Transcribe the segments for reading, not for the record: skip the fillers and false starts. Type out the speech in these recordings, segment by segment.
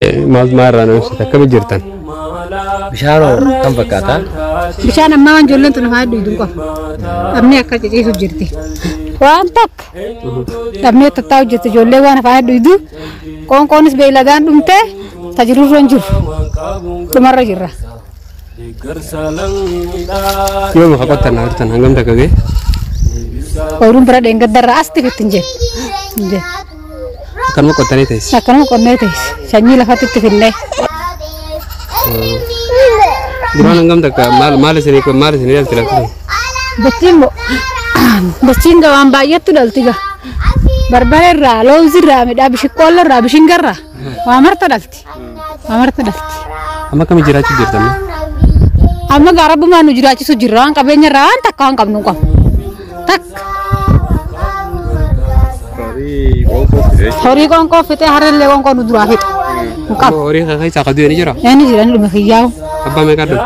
Maal maal irraa nu ibsita? Akkamitti jirtan? Bishaan kam fakkaata? Bishaan ammaa waan ijoolleen tun afaan dhugdu qofa. Dhabnee akka ciciisu jirti. Waan takka dhabnee tattaa'u jirti ijoollee waan afaan dhugdu. Qoonqoonis beeyladaan dhumte tajirurra hin jiru. Dhumarra jirra. Yoo muka qottan jirtan hangam takka ga'e? Ooyiruun bira dheengaddarraa asti fitti hin jenne. Akkanuma qottanii teessi. Akkanuma qonnee teessi. Sanyii lafatti itti finnee. Duraan hangam takka maal maal isinii maal isinii dhalti lafti? Dachiin moo dachiin gawaan baay'eetu dhalti gaa. Barbare irraa, loowzi irraa, midhaa bishiqqoolla irraa, bishinga irraa waa marta dhalti. Waa marta dhalti. Amma akkami jiraachuu jirtan? Amma gaa rabbumaan nu jiraachisu jirra waan qabeenya irraa waan takka waan qabnu hin qabnu. Takka. Horii qoonqoo fixee harrellee qoonqoo nu duraa fixe. Hin qabu. Horii keessaa qabdu ni jira? Inni jira inni dhume kiyyaa'u. Abbaa meeqa dhume?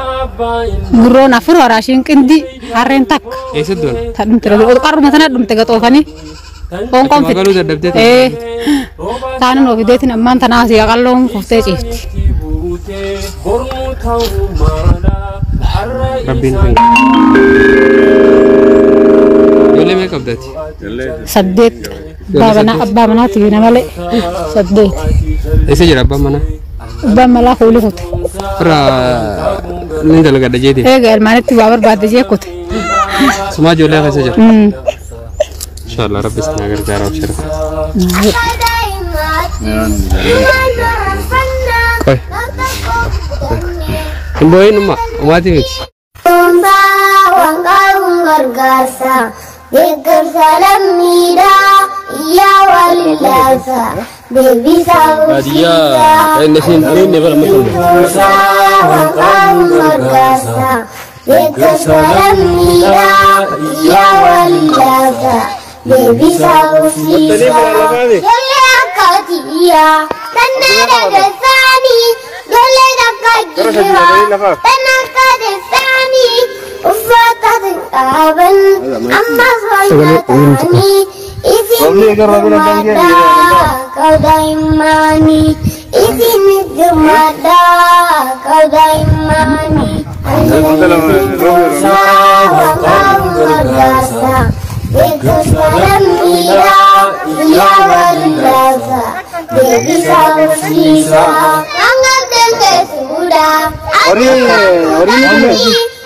Gurroon afur waraashiin qindii harreen takka. Eessatti du'an? Ta dhumte qarruma tana dhumte gaxoofanii. Qoonqoon Achuma galuu dadhabdee fixe. Ee. Taanaan ofideetiin ammaan tanaa asii qalloon kuftee ciifti. Rabbiin isin Ijoollee meeqa qabdati? Saddeet. Abbaa manaati na malee saddeet. Eessa jira abbaan manaa? Abbaan malaa kuuli kute. Irraa ni dalagadha jeeti. Eega ilmaanitti waa barbaadde jee kute. Sumaa ijoollee keessa jira. Inshallah rabbi isin haa gargaaru abshira. Qoy. Hin boo'in umma umaatii miti. Waan qaaruun gargaarsa deeggarsa lammiidhaa iyyaa walillaasa deebisaa Baadiyyaa inni isin inni bara bulchiinsa waan qaaruun gargaarsa deeggarsa lammiidhaa iyyaa walillaasa deebisaa bulchiinsa. Ijoollee akka tiyyaa tannaa dagasaanii ijoollee takka jiraa tan akka teessaanii uffata qaban ammas wal nyaatanii isin girmaadhaa qawda himaanii isin girmaadhaa qawda himaanii. Deeggarsa lammiidhaa iyyaa walillaasa deebisaa bulchiinsa. Hangam dandeessuudha.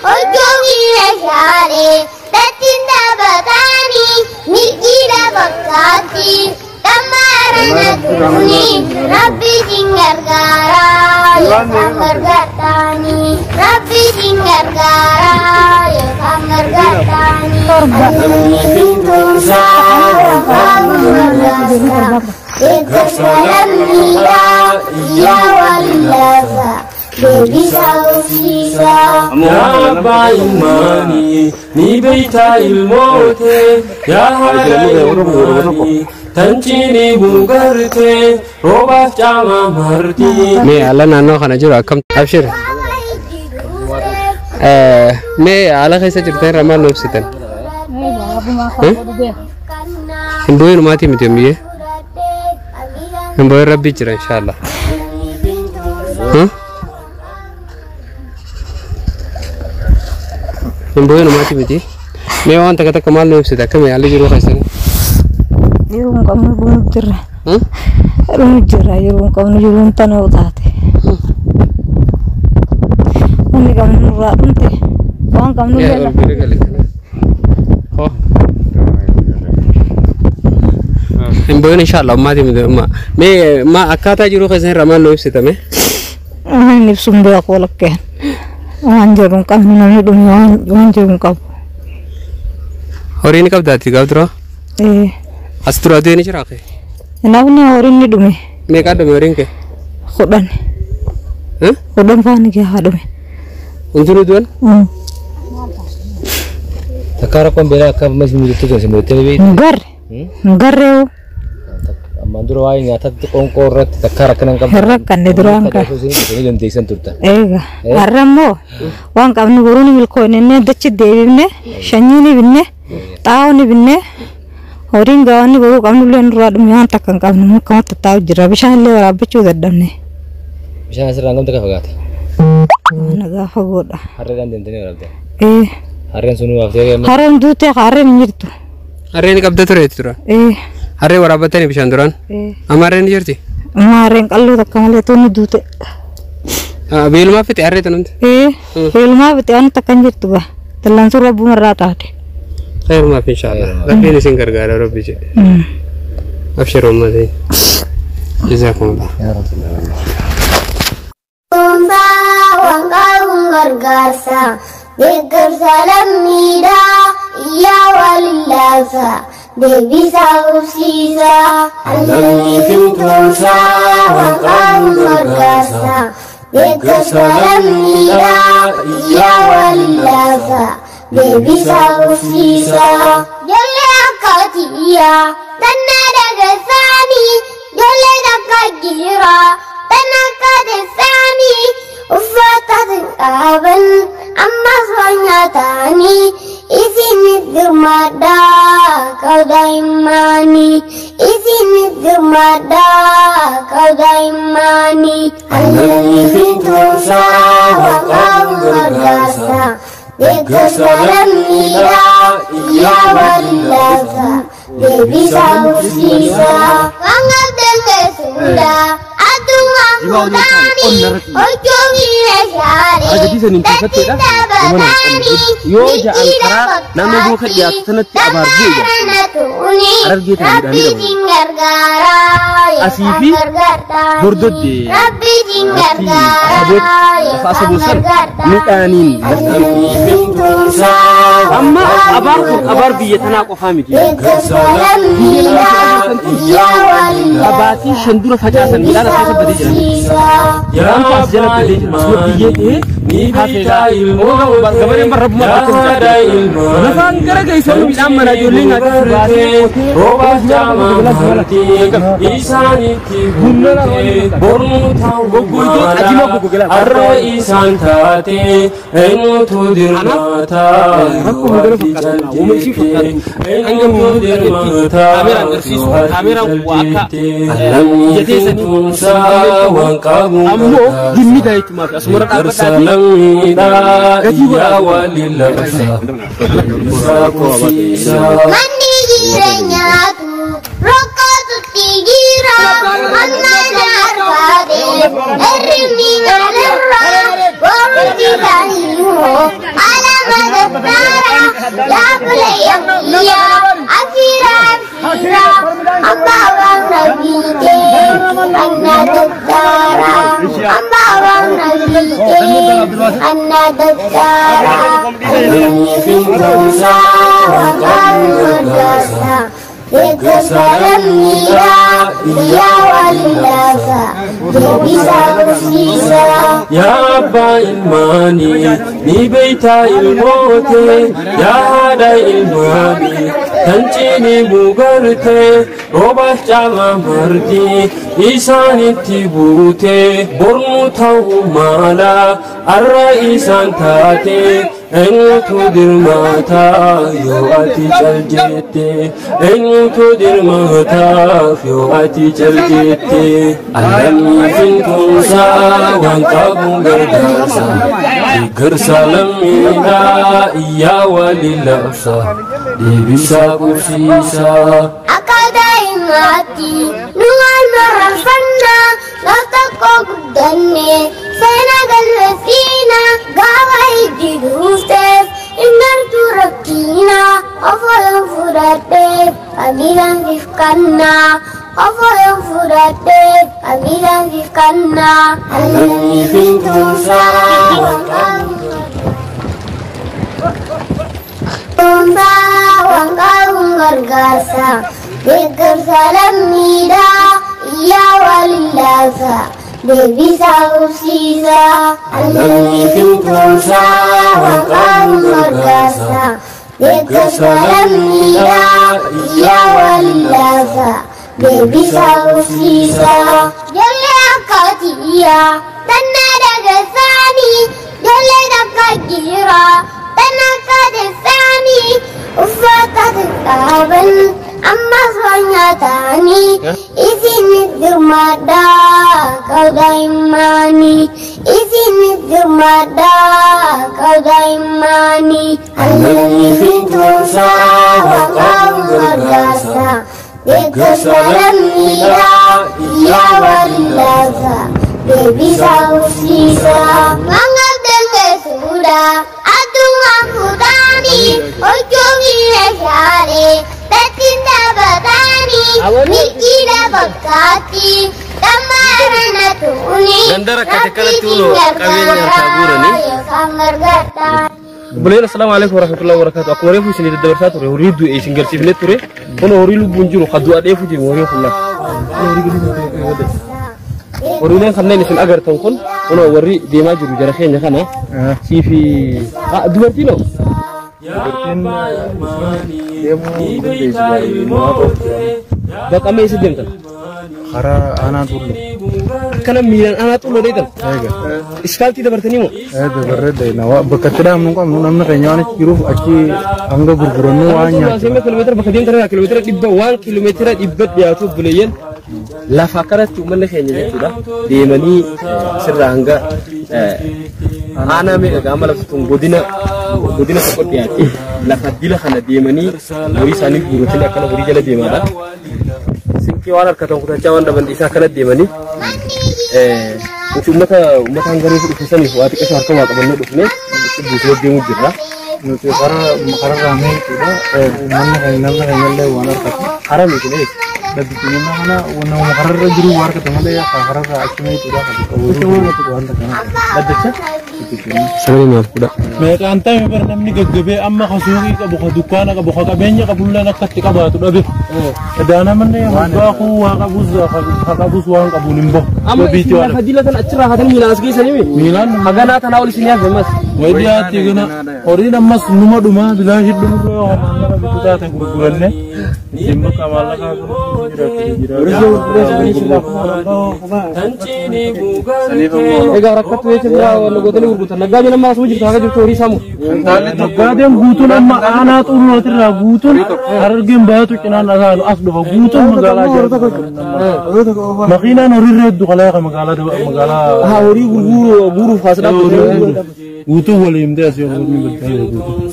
Hojii meeshaalee dattiin taphatanii mirgiidha fakkaatti. Dhammaarana tuuni rabbi siin gargaara yookaan gargaartaanii. Rabbi siin gargaara yookaan gargaartaanii. Tumsaa yookaan gargaarsa. Deeggarsa lammiidhaa iyyaa walillaasa. Deebisaa bulchiinsa. Yaa abbaa ilmaanii ni beeytaa ilmoote yaa haadha ilmaanii tan cinii gugarte roobaaf caama marti. Mee haala naannoo kana jiru akkam abshir. Mee haala keessa jirtan irraa maal nu ibsitan? Hin boo'in umaatii miti biyyee. Hin boo'in rabbi jira inshallah. Hin boo'in umaatii miti. Mee waan takka takka maal nu ibsita? Akkami haalli jiruu keessanii? Yeroo hin qabnu dhumu jirra. Dhumu jirra yeroo hin qabnu jiruun tana taate. Wanni qabnu nurraa dhumte waan qabnu Yaa illee ol bira gale kana. Hoo. Hin boo'in inshallah umaatii miti. Mee ma akkaataa jiruu keessan irraa maal nu ibsita mee? Waan ibsuun beeku walakkeen. Waan jiru hin qabnu namni dhume waan jiru hin qabu. Horii ni qabdaati gaaf dura? Ee. As dura du'e ni jira kee? Namni horiin ni dhume. Meeqa dhume horiin kee? 10. 10 faani kee haa dhume. Hundinuu du'an? Takka rakkoon beelaa akka ammas mudatu kan isin mudattee beektu. Hin garre. Hin garreewu. Ammaan dura waa'ee nyaataatti qoonqoo irratti takka rakkina hin qabdu. Hin rakkanne duraan kan. Isin dandeessan turtan. Eega. Har'a immoo waan qabnu boruu ni milkoofne dachi deebifne sanyii ni binne xaa'oo ni binne horiin gaawwanni boruu qabnu illee nurraa dhume waan takka hin qabnu akkamatti taa'u jira bishaan illee waraabbachuu dadhabne. Bishaan asirraa hangam takka fagaata? Nagaa fagoodha. Harreedhaan deemtanii waraabde? Ee. Harreen sunuu baaftee amma? Harreen duutee harreen hin jirtu. Harreen qabda tureetti dura? Ee. Harree waraabbattanii bishaan duraan? Ee. Amma harreen ni jirti? Amma harreen qalloo takka malee toonni duute. Beelumaa fixe harree tanumti? Ee. Beelumaa fixe waan takka hin jirtu gaa. Dallansuu rabbuma irraa taate. Khayrumaaf inshaallah. Rabbiin isin gargaara rabbi jedhe. Abshir uummatee. Jazaakumullah. Dhuunfaa waan qabuun gargaarsa. Deeggarsa lammiidhaa iyyaa walillaasa. Deebisaa hubsiisa. Lammiitiin tumsaa waan qabuun gargaarsa. Deeggarsa lammiidhaa iyyaa walillaasa. Deebisaa hubsiisa. Ijoollee akka tiyyaa tanna dagasaanii. Ijoollee takka jira tan akka teessaanii. Uffata qaban ammas waan nyaatanii. Isinis dirmadhaa qadaa'immaanii. Isinis dirmadhaa qadaa'immaanii. Lammiitiin tumsaa waan qabuun gargaarsa. Deeggarsa lammiidhaa iyyaa walillaasa. Deebisaa hubsiisa. Waan qabdan keessuudha. Addunyaa fuudhaanii. Hojii meeshaalee. Datti taphatanii. Yoo ja'an karaa nama duuka dhiyaatu sanatti abaargee ija. Harargee tana midhaanii Rabbiitiin gargaara. Asii fi hordodde Rabbiitiin lafti gargaara. asaboot lafa asaboo san midhaaniin lafti Lammiitiin tumsaa amma abaar kun abaar biyya tanaa qofaa miti. Deeggarsa lammiidhaa iyyaa walillaasa. Abaatii shan dura facaasan midhaan as keessa badee jira. Yaa As jala abbaa badee jira. Asuma biyyee ta'ee ni hafeera. beektaa ilmoo Gabareen barrabbuma yaa akka haadha ilmaanii. Lafaan gara geessan midhaan mana ijoollee nyaachuu baasee Roobaaf jaamaa marti isaanitti buute bornuu ta'uu mala har'a isaan taate eenyutu dirmaata Rakkoo yoo magaalaa ati fakkaatu uuma ishii jaljeette fakkaatu hanga eenyutu mul'atetti dirmaata kaameraan agarsiisu yoo ati kaameraan waa akka jaljeette lammiitiin tumsaa waan qabuun ammoo gargaarsa. gimmi ta'e jechuumaaf asuma Deeggarsa dhaabbataati lammiidhaa gatii iyyaa godhaa walillaasa. Deebisaa qubsiisa. Manni jireenyaatu rakkootutti jira. Amma naarfaate hirribni maalirra boruuti taasimoo alama dabtaara yaabule yammiya asiira asiira abbaa waan nabiite anna dabtaara abbaa waan nabiite anna dabtaara. Lammiitiin tumsaa waan qabuun gargaarsa. Deeggarsa lammiidhaa iyyaa walillaasa. Deebisaa hubsiisa. Yaa abbaa ilmaanii ni beektaa ilmoote yaa haadha ilmaanii tan cinii mugarte roobaaf caamaa marti isaanitti buute bornuu ta'uu mala har'a isaan taate eenyutu dirmaata yoo ati caljette eenyutu dirmaataaf yoo ati caljette lammiitiin tumsaa waan qabuun gargaarsa deeggarsa lammiidhaa iyyaa walillaabsa deebisaa qubsiisa. Akka daa'imaatti nu wal mararfanna gaaf tokko guddanne seenaa galmeessiina gaafa ijji duufteef hin gartuu rakkina ofoon fudhadheef amiidhaan siif kanna ofoon fudhadheef amiidhaan siif kanna. Lammiitiin tumsaa waan qabuun Dhuunfaa waan qabuun gargaarsa. Deeggarsa lammiidhaa iyyaa walillaasa. Deebisaa hubsiisa. Lammiitiin tumsaa waan qabuun gargaarsa. Deeggarsa lammiidhaa iyyaa walillaasa. Deebisaa hubsiisa. Ijoollee akka tiyyaa tanna dagasaanii. Ijoollee takka jira tan akka teessaanii. Uffata qaban ammas waan nyaatanii. Isinit dirmadhaa qabda imaanii. Isinit dirmadhaa qabda imaanii. Alamni fintuusaa waan qabu gargaarsa. Deeggarsa lammiidhaa iyyaa walillaasa. Deebisaa qubsiisaa. Waan qabdan keessuudha. Addunyaa fuudhaanii. Hojii meeshaalee. Tattiin taphatanii. Milkiidha fakkaatti. Dhammaara na tuuni. Ganda rakkate kanatti hunoo qabeenya harkaa guuranii. Yookaan gargaartaa. Buleen assalaamu alaikum warahmatullahi wabarakatuh. Akkuma reefu isin daddabarsaa ture horii du'e isin garsiifnee ture. Kun horii lubbuun jiru kan du'a dheefu jiru horii kun lafa. Horiileen kanneen isin agartan kun kunoo warri deemaa jiru jara keenya kana sii fi dubartiin hoo? Baqamee isa deemtan. Karaa aanaa tullu. Akkana miilaan aanaa xulloo deetan. Eega. Iskaaltii dabartanii moo? Dabarree deena. Bakka itti dhaabnu hin qabnu namni keenya waan achi jiruuf achi hanga gurgurannu waan nyaatu. Seemee kiiloomeetira bakka deemtan irraa kiiloomeetira 100 waan kiiloomeetira 100 dhiyaatu obboleeyyan lafa akkanatti uummanni keenya jechuudha deemanii sirraa hanga aanaa meeqa gaama lafti tun godina godina tokko dhiyaatti lafa dila kana deemanii horii isaanii guuratanii akkana horii jala deemaadha. Sinqii waan harkatan kutachaa waan dhaban dhiisaa akkana deemanii nuti uummata uummata hangaree dhufe saniif waa xiqqeessu harka waa qabannee dhufne buusnee deemuu jirra. Nuti karaa kararraa mee jechuudha. Uummanni keenya namni keenya illee waan harkatu. Karaa miti mee? Dadhabbiin kana nama kararra jiru waan harkatu malee kararraa achi mee jechuudha. Waan kana. Daddacha? Sagalee naaf kudha. Meeqaan ta'e bar namni gaggabee amma ka suuqii qabu ka dukkaana qabu ka qabeenya qabulleen akka itti qabaatu dhabe. Edaa namni hoggaa kuu waa qabus ka qabus waan qabuun hin bahu. Amma isin lafa dila tan achirraa haatan miilaan as geessanii mi? Miilaan Haganaa tanaa ol isin yaafne ammas. Wayi dhiyaatti gana horiin ammas numa dhumaa bilaashi dhumurra yoo maallaqa bitu taate gurguranne ittiin bakka maallaqaa jira. Egaa rakkattu jecha wanna gootanii gurgurtan. Naggaadeen amma asuma jirtu haga jirtu horii saamu. Naggaadeen guutuun amma aanaa xullootirraa guutuun Harargeen baatu cinaan asaanu as dhufa guutuun magaalaa jira. Makiinaan horiirra hedduu kaleeqa magaalaa magaalaa. Horii gurguruu guuruuf kaas dhaabbatu. Guutuun waliin himtee asii ol guutuu.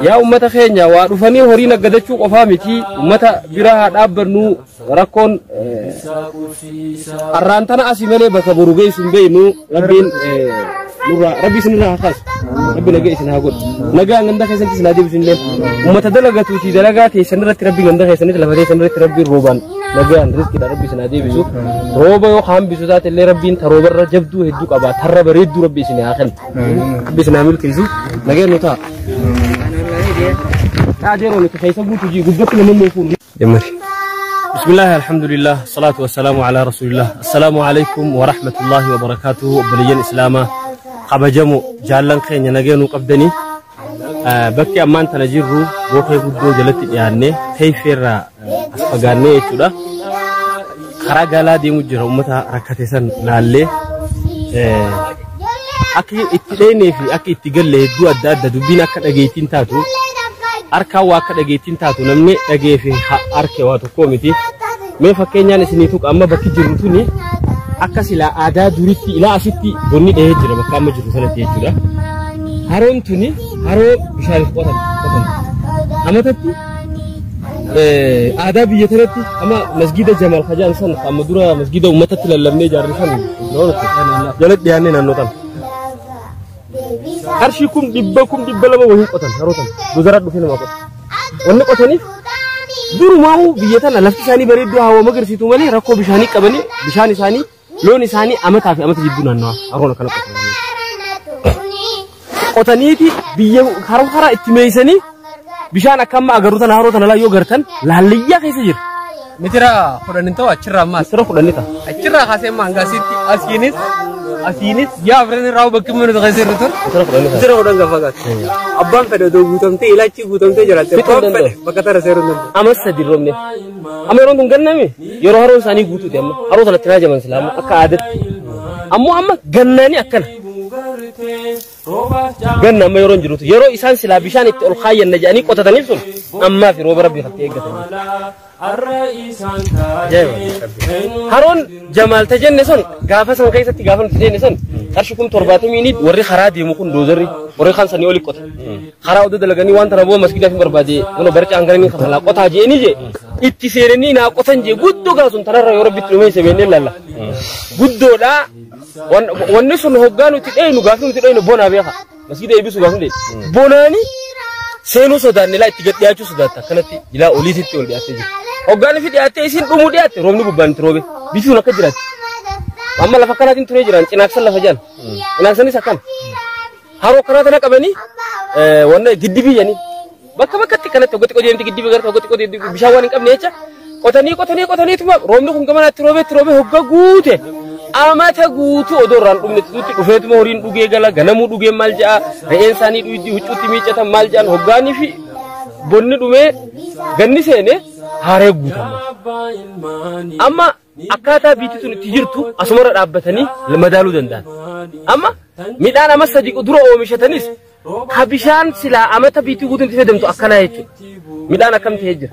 Yaa uummata keenya waa dhufanii horii naggadachuu qofaa miti uummata bira haa dhaabbannu rakkoon arraan tana asii malee bakka boru geessu hin beeknu rabbiin nurraa rabbi isinirraa haa kaasu rabbi nagaa isin haa godhu nagaa ganda keessatti isin haa deebisu illee uummata dalagatuuti dalagaa teessan irratti rabbi ganda keessanitti lafa teessan irratti rabbi roobaan nagaan riskiidha rabbi isin haa deebisu rooba yoo hambisu taate illee rabbiin ta roobarra jabduu hedduu qaba tarra bareedduu rabbi isin haa kennu rabbi isin haa milkeessu nagaan nu ta'a. Taajeeroo nuti keessa guutuu jii gubbatti namni fuunu. Jammari. بسم الله الحمد لله الصلاة والسلام على رسول الله السلام عليكم ورحمة الله وبركاته بليين إسلاما قبجمو جالن خين نجينو قبدني بكي أمان تنجيرو بوخي قدو جلت يعني كيفير أسفقاني يتودا خرا دي مجرى أمتها ركتسن لالي أكي اتليني في أكي اتقل دو أدى أدى دبين أكا أجيتين تاتو harkaa waa akka dhageettiin taatu namni dhagee fi harkee waa tokko miti. Mee fakkeenyaan isinii tuqa amma bakki jirru tuni akka silaa aadaa duritti ilaa asitti bonni dhahee jira bakka amma jirru sanatti jechuudha. Haroon tuni haroo bishaaniif qotan qotan. Amatatti aadaa biyya tanatti amma masgiida Jamal Hajaan san amma dura masgiida uummatatti lallabnee ijaarre san jalatti dhiyaannee naannoo tana. Qarshii 100,000 200,000 wayii qotan haroo tana dozara dhufee nama qota. Wanni qotaniif durumaa'uu biyya tana lafti isaanii bareedduu hawa magarsiitu malee rakkoo bishaanii qabanii bishaan isaanii loon isaanii amataa fi amata jidduu naannawa haroon akkana qotan. Qotaniiti biyya haroo karaa itti meeysanii bishaan akka amma agarru tana haroo tana laa yoo gartan laallayyaa keessa jira. Mitira 10 ta'u achirraa ammaas. Mitira 10 ta'a. Achirraa kaasee amma hanga asitti asiinis asiinis yaa afran irraa bakki mana keessa irra ture. Mitira 10 ta'a. Mitira 10 gaafa gaatu. Abbaan fedhe odoo guutamtee ilaachi guutamtee jiraatte. Fixuu Abbaan fedhe danda'u. bakka tara seeruu hin danda'u. Amas sadi roobne. Amma yeroon tun ganname yeroo haroon isaanii guutuuti amma haroo sanatti raajaman silaa amma akka aadaatti. Ammoo amma gannaani akkana. Ganna amma yeroon jirutu yeroo isaan silaa bishaan itti ol kaayyanna jedhanii qotataniif sun ammaa fi rooba rabbii fakkii eeggatanii. Haroon Jamaal ta jenne sun gaafa san keessatti gaafa nuti jenne sun qarshii 70,000 warri karaa deemu kun doozarri warri kan sanii oli qota. Karaa oduu dalaganii waan tana booda masgiidaaf hin barbaade kun barcaa hangaranii kafalaa qotaa jeeni jee itti seenanii naa qotan jee guddoo gaasun tanarra yoo rabbitti dhumee sebeennee lalla. Guddoodha wanni sun hoggaa nuti dheeynu gaafi nuti dheeynu bonaa beeka. Masgiida eebbisuu gaafa nuti bonaani seenuu sodaanne laa itti gad dhiyaachuu sodaatta akkanatti ilaa oliititti ol dhiyaattee jiru. Hoggaan fi dhiyaattee isin dhumuu dhiyaatte roobni gubbaan itti roobe bituun akka jiraatti. Amma lafa akkanaatiin turee jiran cinaaksan lafa jala. Cinaaksanis akkana. Haroo akkanaa tana qabanii wanna giddibii jedhanii bakka bakkatti kanatti hogga xiqqoo deemti giddibii garta hogga xiqqoo deemti bishaan waan hin qabne jecha qotanii qotanii qotaniituma roobni kun gamana itti roobee itti roobee hogga guute amata guutuu odoo irraan dhumne tuutti dhufeetuma horiin dhugee gala ganamuu dhugee maal ja'a re'een isaanii dhuydi huccuutti miiccatan maal ja'an hoggaanii fi bonni dhumee ganni seene haaree guutama. Amma akkaataa biitti tun itti jirtu asumarra dhaabbatanii madaaluu danda'an. Amma midhaan amma sadi dura oomishatanis ka bishaan silaa amata biitti guutuun itti fayyadamtu akkanaa jechuudha. Midhaan akkam ta'ee jira,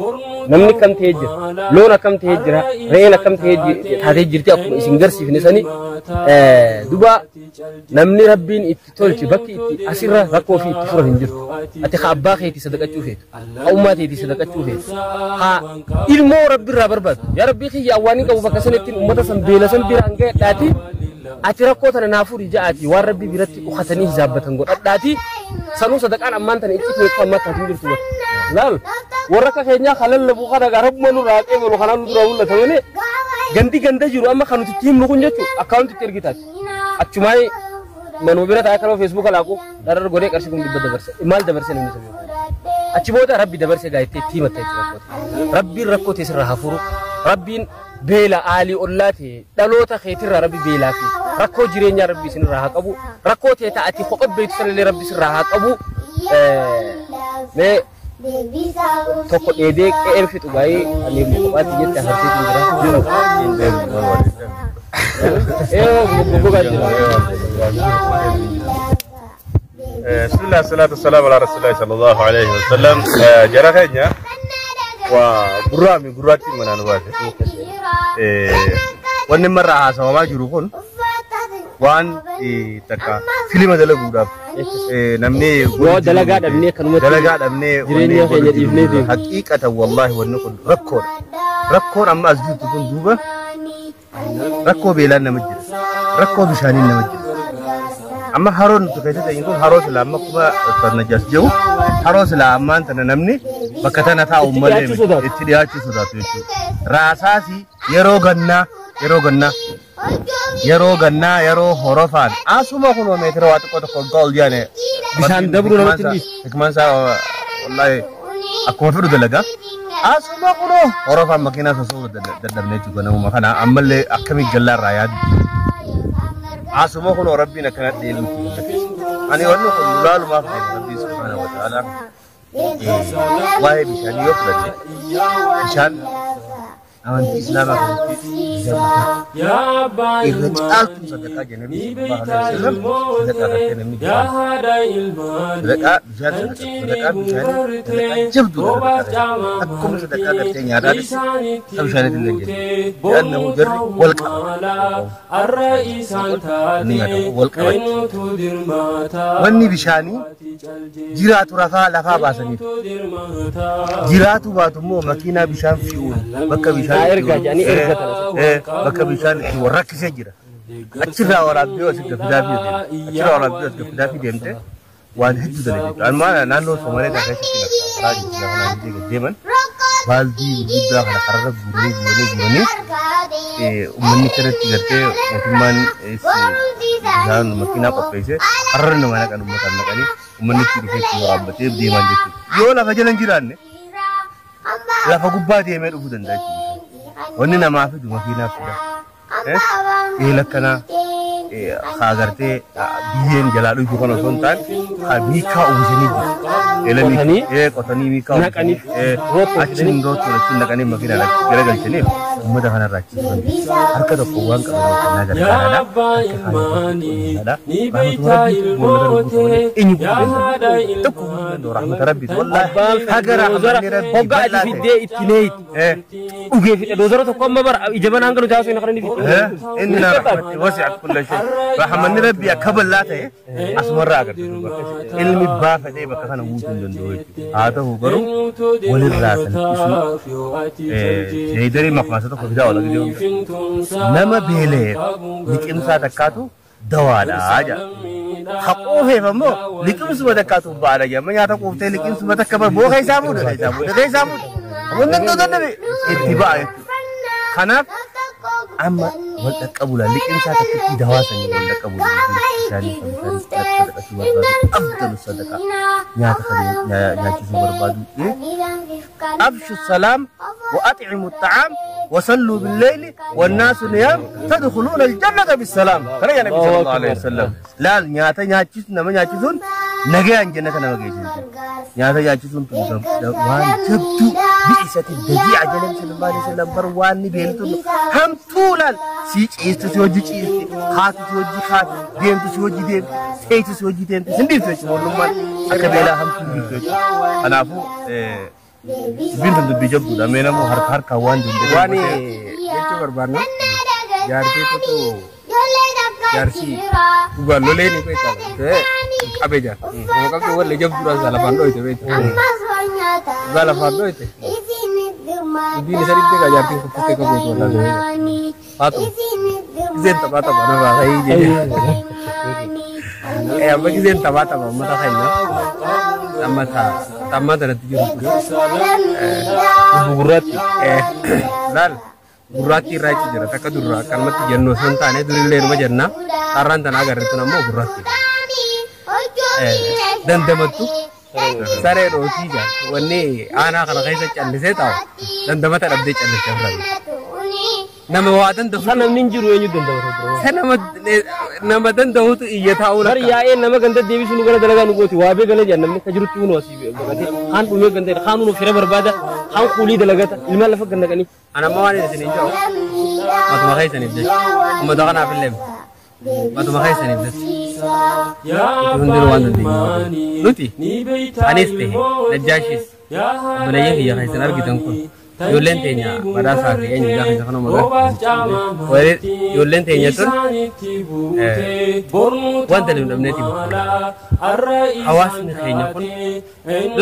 namni akkam ta'ee jira, loon akkam ta'ee jira, re'een akkam ta'ee taatee jirti akkuma isin garsiifne sanii duba namni rabbiin itti tolche bakki itti asirra rakkoo fi itti furan hin jirtu. Ati ka abbaa keetii sadaqachuu feetu, ka ummaa teetii sadaqachuu feetu, ka ilmoo rabbiirraa barbaadu. Yaa rabbii kiyya waan hin qabu bakka sanattiin uummata san beela san biraan ga'edhaati. Ati rakkoo tana naa furi ja'aati waan rabbii biratti dhukatanii hizaabbatan godhadhaati. Sanuu sadaqaan ammaan tana itti feetu ammaa taatiin jirtu bakka. Laal warra akka keenyaa kalallabu kana rabbuma nurraa qeebalu kanaan nu duraa mul'ata malee gandi ganda jiru amma kan nuti itti himnu kun jechuun akkaawuntitti ergitaati. Achumaa manuma bira taa'ee kanuma feesbuuka laaqu dharar godhee qarshii 100,000 dabarse maal dabarse namni sabi. Achi booda rabbi dabarse gaa itti himatta jechuudha rakkoota. Rabbiin rakkoo teessirraa hafuru rabbiin beela aalii ollaa ta'e dhaloota keetirraa rabbi beelaa fi rakkoo jireenyaa rabbi isinirraa haa qabu rakkoo ta'e ta'ati kopha beektu sanallee rabbi isinirraa haa qabu. Mee tokko dheedee qe'een fixu baay'ee ani kophaatti jette afarteetu jira. Ee gogaa jira. بسم الله الصلاة والسلام على رسول الله صلى الله عليه وسلم. Jara keenya waa gurraami gurraatti manaan baase. Wanni marraa haasawamaa jiru kun waan takka filima dalaguudhaaf namni Yoo dalagaa dhabnee akkanumatti dalagaa dhabnee jireenya keenya dhiifnee deemna. Haqiiqatan wallaahi wanni kun rakkoodha. Rakkoon amma as jirtu kun duuba rakkoo beelaan nama jira. Rakkoo bishaaniin nama jira. Amma haroon nuti keessa ta'in kun haroo silaa amma akkuma Ustaz Najaas jedhu haroo silaa ammaan tana namni bakka tana taa'u malee dhiyaachuu sodaatu. Itti dhiyaachuu sodaatu jechuudha. Raasaasi yeroo gannaa yeroo gannaa yeroo gannaa yeroo horofaan asuma kunoo meetira waa xiqqoo tokko waggaa ol jaane Bishaan dabruu namatti hin dhiisu. Hikmaan isaa wallaahi akkuma fedhu dalagaa. Asuma kunoo horofaan makiinaa sosoo dadhabnee jechuudha namuma kana ammallee akkamii gallaarraa yaadu. Asuma kunoo rabbiin akkana dheebuutti. Ani wanni kun laalumaaf deema rabbiin subhaanahu wa ta'ala waa'ee bishaanii yoo fudhanne bishaan amantii islaamaa keessatti irra caaltuu sadaqaa jedhanii sallallahu alaihi wasallam sadaqaa gartee namni bishaan sadaqaa bishaan sadaqaa bishaanii sadaqaa jabduudha sadaqaa akkuma sadaqaa gartee nyaataatis ta bishaaniitti illee jedhu jedhannahu jarri wal qaba inni nyaatamu wal qabatti wanni bishaanii jiraatu rafaa lafaa baasaniif jiraatu baatu immoo makiinaa bishaan fe'uun bakka bishaan Haa ergaa jedhanii ergatan asitti. Bakka bishaan itti wal rakkisee jira. Achirraa waraabdee as gaffidaa fi deemte. Achirraa waraabdee as gaffidaa fi deemte waan hedduu dalagde. Amma naannoo Somaalee kana keessatti lakkaa karaa jirtu lafa naannoo deeman baaldii gurguddaa kana kararra guuranii guuranii guuranii uummanni kanatti gartee mootummaan bishaan makiinaa qopheessee kararra nama naqan uummataan naqanii uummanni itti dhufee itti waraabbatee deeman jechuudha. Yoo lafa jala hin jiraanne lafa gubbaa deemee dhufuu danda'a jechuudha. Wanni namaa fidu makiinaa fida. Eela akkanaa haa gartee biyyeen jalaa dhuydu kana osoo hin taane haa miikaa uwwisanii jiru. Eela Qotanii? Qotanii miikaa Naqaniif, uwwisanii roottoo achiin roottoon achiin naqanii makiinaa garagalchaniif Uummata kanarraa achi harka tokko waan qaban kennaa gargaaraadha. Harka tokko rahmata rabbi wallahi haga rahmanni rabbi Hoggaa ati fiddee itti neeyit. Dhugee fidhe doozara tokko amma bara ija banaan galu taasisuu hin qaranii fidhe. Inna rahmati wasi'at kulla shay. Rahmanni rabbi akka bal'aa ta'e asumarraa agarta. Ilmi baafadhee bakka kana guutuu hin danda'u jechuudha. Haa ta'u garuu walirraa salphisuu seedarii maqmaasa tokko fidaa oola gideewu. Nama beela'eef liqimsaa takkaatu dawaadha jedha. Haquufeef ammoo liqimsuma takkaatu ba'aadha jedha. Amma nyaata quuftee liqimsuma takka bar boo keessaa fuudhe keessaa fuudhe keessaa fuudhe. Ammoo danda'u danda'e itti ba'a jechuudha. Kanaaf amma wal dhaqqabuudha liqimsaa takkitti dawaa sanii wal dhaqqabuudha bishaanii kan sadaqachuu barbaadu afdalu sadaqaa nyaata kan nyaachisuu barbaadu. Afshu salaam wa at'imu ta'aam wa sallu billayli wan naasu niyaam tadkhuluuna aljannata bisalaam. Kana yaa Nabi sallallahu alaihi wasallam. Laal nyaata nyaachisu nama nyaachisuun nagayaan jannata nama geessisu. Nyaata nyaachisuun tun waan jabduu bi'isati daji'a jedhan sallallahu alaihi wasallam bar waan ni beeltu hamtuu laal si ciistu si hojii ciisti haatu si hojii haatu deemtu si hojii deemtu teessu si hojii deemtu sin dhiiftu jechuudha wallummaan akka beelaa hamtuu dhiiftu jechuudha. Kanaafuu dubbiin tun dubbii jabduudha mee namoo harka harkaan waan danda'u. Waan jechuu barbaadnu jaartii tokko jaarsi dhugaan lolee ni beekama. Qabe jaar. Nama qabdu wallee jabduudhaan isaa lafaan dhoyte beekama. Dhugaa lafaan dhoyte. Dubbiin isa dhibbee gaa jaartiin kuffistee qabuutu wallaan haa ta'u. Gizeen taphaa taphaa narraa ka'ii jedhee. Amma gizeen taphaa taphaa uummata keenya amma ammaa tanatti jiru gurraatti laal gurraatti irraa achi jira takka durraa akkanumatti jennu osoo hin taane durillee numa jenna har'aan tana agarre tun ammoo gurraatti dandamattu saree dhootii jaa wanni aanaa kana keessa callisee taa'u dandamata dhabdee callistee ofirraa nama waa danda'u. San namni hin jiru eenyu danda'u? San nama danda'utu iyya taa'uu Bar yaa'ee nama ganda deebisuu nu gara dalagaa nu gooti waa beekale jedhan namni akka jirutti hunu asii baqatee kaan dhumee ganda kaan hunu fira barbaada kaan kuulii dalagata ilmaan lafa gannaqanii. Ana amma waan isin hin jiru matuma keessaniif jecha uummata kanaaf illee matuma keessaniif jecha nuti hundinuu waan dandeenyu nuti anis ta'e Najjaashis obboleeyyan kiyya keessan argitan kun ijoolleen teenya badhaasaa fi eenyu gaafa isa kanuma ijoolleen teenya tun wanta nu dhabneeti hawaasni keenya kun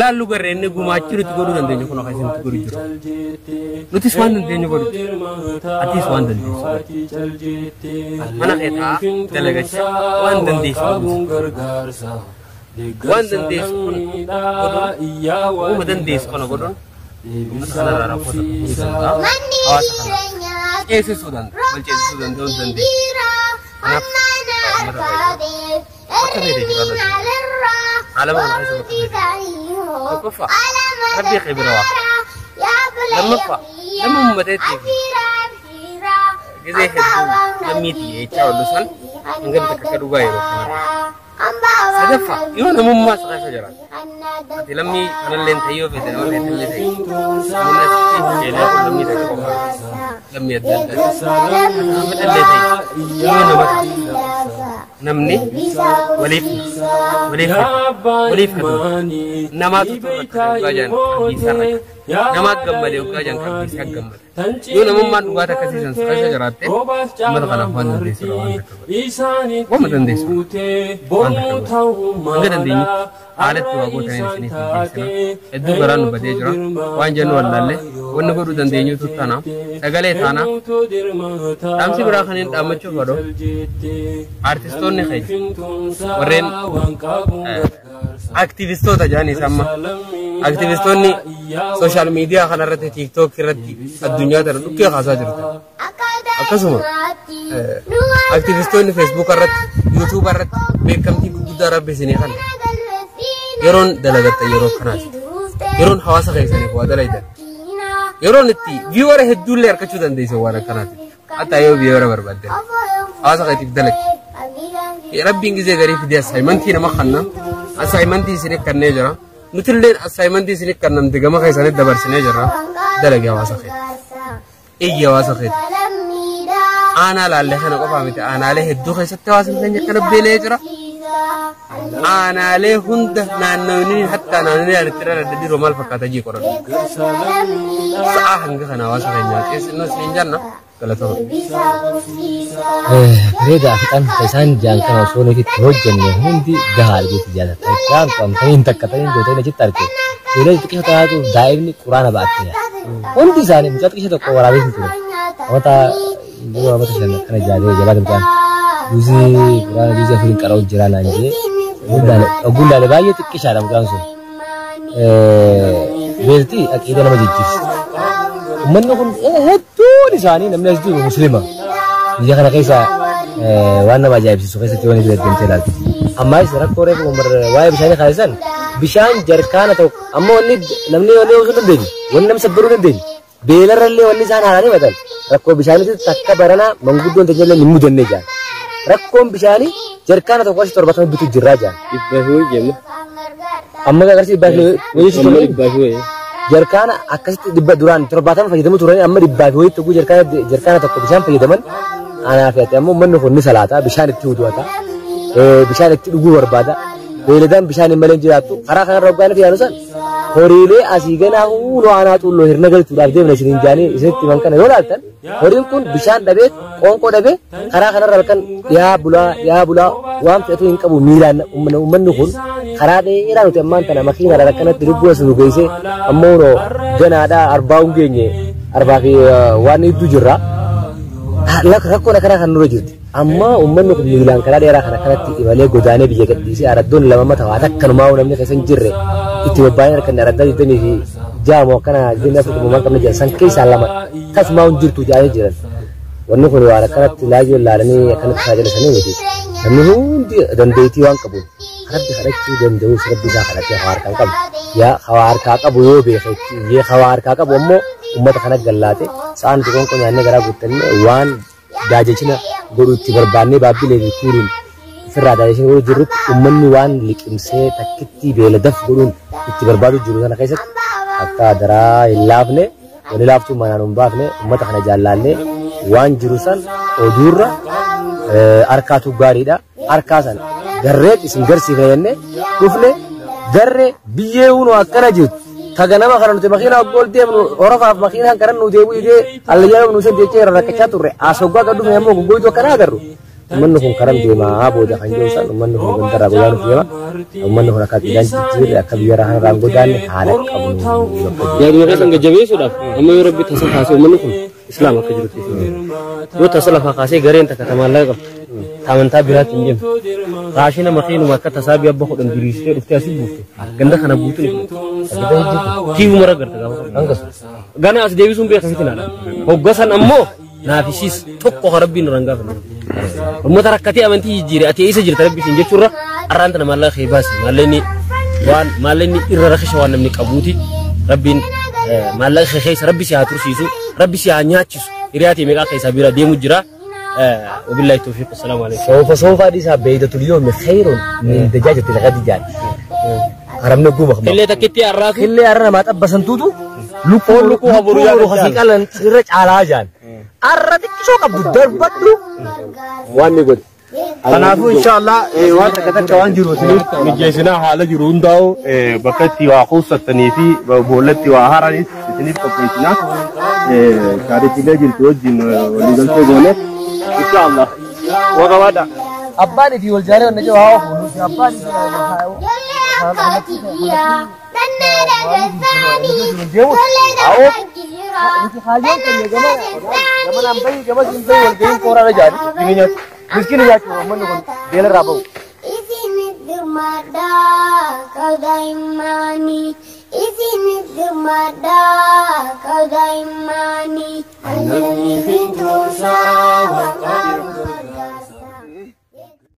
laallu garree inni gumaachuu nuti godhuu dandeenyu kun akka isinitti godhu jiru. Nutis waan dandeenyu godhu atis waan dandeessu mana kee taa'aa dalagachaa waan dandeessu waan dandeessu kun godhuun uuma dandeessu kana godhuun uummata kanarraa rakkoo tokko furuu danda'a. Hawaasa kana ceesisuu danda'a. Wal ceesisuu danda'uu hin dandeessu. Kanaaf uummata fayyada. Bakka fedhe jiraatu. Alama kana keessa bakka fedhe. Tokkoffaa rabbii kee bira waa. Lammaffaa nama uummateetti gizee hedduu lammiitii jechaa oolu san hangam takka akka dhugaa yeroo kana. Sadaffaa yoo namummaa isa keessa jiraatu. Ati lammii kanallee ta'e yoo fedhe nama fedhe illee ta'e. Namni asitti keelaa kun lammii takka qofa. Lammii adda addaa. Nama fedhe illee ta'e yoo nama ta'e namni waliif waliif waliif namaatu rakkate dhugaa jaan qalbii isaa rakkate. Namaat gammade dhugaa jaan qalbii isaa gammade. Yoo namummaan dhugaa takka siisan keessa jiraatte uummata kanaaf waan dandeessu waan takka godhe. Waan dandeessu waan takka godhe. Hanga dandeenyu haalatti waa gootaniin isiniif dhiyeessina. Hedduu garaan nu badee jira. Waan jennu wallaallee wanni godhuu dandeenyutu tana sagalee taana. Dhaamsi biraa kan hin dhaammachuu fedhu artistoonni keenya warreen aktivistoota jedhaniis amma aktivistoonni sooshaal miidiyaa kanarratti tiiktook irratti addunyaa tana dhukkee kaasaa jirtu. Akkasuma aktivistoonni feesbuuk irratti yuutuub irratti beekamtii gurguddaa rabbi isinii kana yeroon dalagatta yeroo kanaati. Yeroon hawaasa keessaniif waa dalaytan. Yeroon itti viiwara hedduullee argachuu dandeessan waan akkanaati. Hatta yoo viiwara barbaaddan hawaasa keetiif dalagi. Rabbiin gizee garii fidee assaayimantii nama kanna assaayimantii isinif kannee jira. Nutilleen assaayimantii isinif kannamte gama keessanitti dabarsinee jirra. Dalagi hawaasa keetiif. Iyya hawaasa keeti. Aanaa laallee kana qofaa miti aanaalee hedduu keessatti hawaasni keenya akkana beela'ee jira. Aanaalee hunda naannawni hatta naannoo yaadatti irra adda diroo maal fakkaata jii qoran. Sa'aa hanga kana hawaasa keenya qeessinnoo isin janna galatama. Bareedaa fixan isaan jaan kana osoo nuti itti hojjenne hundi gahaa jetti jaalata. Isaan qabamtanii hin takkatanii gootanii achitti arge. Ijoollee xixiqqoo taatu daa'imni quraana ba'attee. Hundi isaanii mucaa xixiqqoo tokko waraabee hin ture. Wanta dura mata shan akkana jaalee jalaa mucaan juuzii quraana juuzii afuriin qara'u jira naan jee. Ogguun baay'ee xiqqishaadha mucaan sun. Beelti aqiida nama jijjiirti. Uummanni kun hedduun isaanii namni as jiru musliima. Biyya kana keessa waan nama ajaa'ibsiisu keessatti waan itti deemtee ilaaltu. Ammaas rakkoo reefu waa'ee bishaanii kaasan bishaan jarkaana tokko amma wanni namni wanni osoo dandeenyu wanni nama sabbaruu dandeenyu beelarrallee wanni isaan haaraan himatan rakkoo bishaaniitti takka baranaa manguddoon tajaajila hin mudanne jaan. Rakkoon bishaanii jarkaana tokko achi 70 bitu jirraa jaan. Dhibbaa fi wayii jenna. Amma agarsiis dhibbaa fi wayii Dhibbaa fi wayii. Jarkaana akkasitti dhibba duraan 70 fayyadamu turanii amma dhibbaa fi wayiitti oguu jarkaana tokko bishaan fayyadaman anaa fi ati ammoo uummanni kun ni salaata bishaan itti wudu'ata bishaan itti dhuguu barbaada beeyladaan bishaan hin malee jiraattu karaa kanarra hoggaan fi yaanu san horiilee asii ganaa huunoo aanaa xulloo hirna galchuudhaaf deemna isiniin jaanii isinitti himan kana yoo laaltan horiin kun bishaan dhabee qoonqoo dhabee karaa kanarra halkan dhiyaa bulaa waan fe'atu hin qabu miilaan uummanni kun karaa dheeraa nuti ammaan tana makiinaadhaan akkanatti lubbuu as nu geessee ammoo hunoo ganaadhaa arbaa hin geenye arbaa fi waan hedduu jirra. Rakkoon akkanaa kan nurra jirti. Amma uummanni kun miilaan karaa dheeraa kan akkanatti imalee godaanee biyya gadhiisee araddoon lama mata waa takkanumaa namni keessa hin jirre itti bobba'anii harkan araddaa 26 moo akkana 24 moo qabna jiran san keessaa lama tasumaa hin jirtu jaanii jiran. Wanni kun waan akkanatti laayyoo ilaalanii akkanatti tajaajila miti. Namni hundi dandeettii waan qabuun rabbi kadhachuu danda'us rabbi isaa kadhatee hawaa harkaa qabu. Yaa hawaa harkaa qabu yoo beeke iyyee hawaa harkaa qabu ammoo uummata kana gallaate sa'aan xiqqoon nyaannee garaa guuttannee waan daajachina godhu itti barbaannee baabbilee fi kuuriin ofirraa daajachina godhu jirrutti uummanni waan liqimsee takkitti beeladaf godhuun itti barbaadu jiru sana keessatti akka daraa hin laafne wani laaftuu manaan hin baafne uummata kana jaallaallee waan jiru san oduurra harkaatu gaariidha harkaa sana garreet isin garsiifne jennee dhufne garree biyyee hunoo akkana jirtu. Taganama kana nuti makiina gol deemnu horofaaf makiinaan karan nu deebi'u idee allayyaa nu sen jechee rakkachaa turre asoggaa gad dhufne ammoo goggoitu akkana agarru. Uummanni kun karan deemaa booda kan jiru san uummanni kun gandarraa godaanuuf deema. Uummanni kun akka aqiidaan jijjiirre akka biyya rahaan godaanne haala qabnu. Yaaduma keessan gajjabeessuudhaaf amma yoo rabbi tasa kaasee uummanni kun islaam akka jirutti yoo tasa lafaa kaasee gareen takka tamaallaqa qabdu amantaa biraatti hin deemtu. Raashina makiinuma akka tasaa biyya abba 10 diriirsitee dhuftee asii buufte ganda kana guutuun hin fudhatu. Tiivuma raggarta gaafa. Gana as deebisuun beeka fitinaadha. Hoggasan ammoo naafisiis tokko kan rabbiin irraan gaafannu. Uummata rakkatee amantii jijjiire ati eessa jirta rabbi siin jechuurra arraan tana maallaqa kee baasi maallaqni waan maallaqni irra rakisha waan namni qabuuti rabbiin maallaqa kee keessa rabbi si haa tursiisu rabbi si haa nyaachisu hiriyaatii meeqaa keessaa bira deemu jira. وبالله التوفيق والسلام عليكم. سوف سوف هذه بيدة اليوم خير من دجاجة الغد جان. هرمنا جوبا. اللي تكتي الراس. اللي أرنا ما تبصن تودو. لوكو لوكو هبورو خسيك على رج على جان. أردك شو قبض دربتلو. وان يقول. Kanaafuu inshallah waan takka takka waan jiru isiniif mijeessinaa haala jiru hundaa'u bakka itti waa kuusattanii fi boollatti waa haranis isiniif qopheessinaa. Chaaritiilee jirtu wajjin waliigaltee goone inshallah. Waqabaadha. Abbaan fi wal jaaree wanna jiru haa ofu abbaan Miskin ya cuma menunggu dia rabau. Isin dirmada kau daimani, isin dirmada kau daimani.